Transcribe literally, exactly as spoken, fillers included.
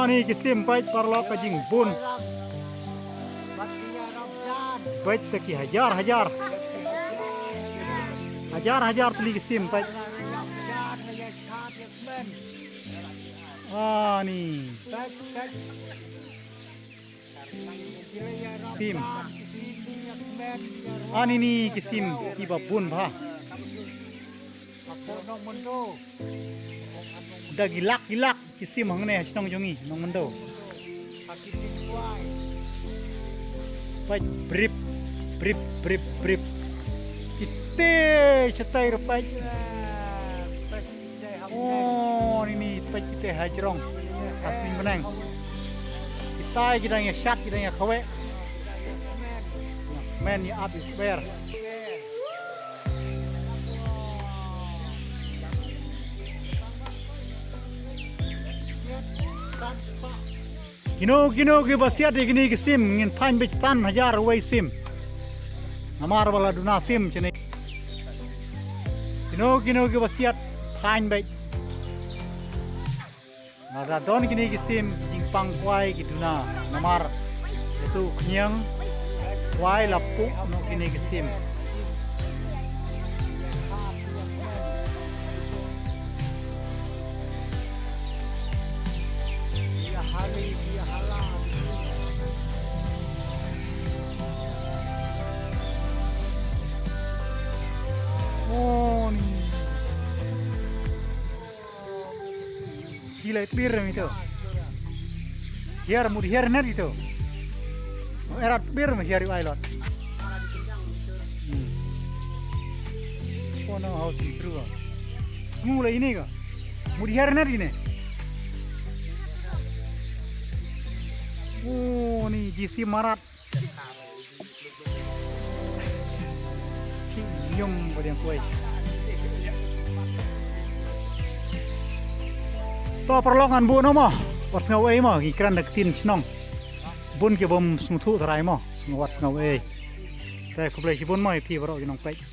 Ni ki sim peit paralok ka jingbun. Peit te ki hajar hajar. Hajar hajar tylli ki sim peit. Ani. Sim. Ani ni ki sim kiba bun bha. Da ki lak ki lak ki sim hangne ha shnong jong ngi Nongmyndew. Peit brip brip brip brip. Kite shatai ruh peit. Oh, ni ni peit kite ha jrong. Ha suiñ bneng. Kitai ki dang ïa shat ki dang ïa khawe. Men ïa ap ïa kber. Kino kino kiba siat ïa kine ki sim ngin phaiñ beit san hajar wei sim. Namar ba la duna sim shane. Kino kino kiba siat phaiñ beit. Lada don kine ki sim jingpang kwai ki duna. Namar ïa tu khñiang kwai la puh noh kine ki sim. Oh, ni. Ki lai tbir mi to. Hiar mut hiar net ito. Erat tbir mi hiar yu ai lot. Hmm. Kono house ni trua. Smula ini ka. Mut hiar net ini. Oh, ni G C Marat. Ki ñium ba dang kuai. To paralok ngan buh noh mo. Wat sngew ei mo, ngi kren da ktien shnong. Bun ki bym sngewthuh tharai mo, sngew wat sngew ei. Te khublei shibun mo ïa phi baroh ki nongpeit.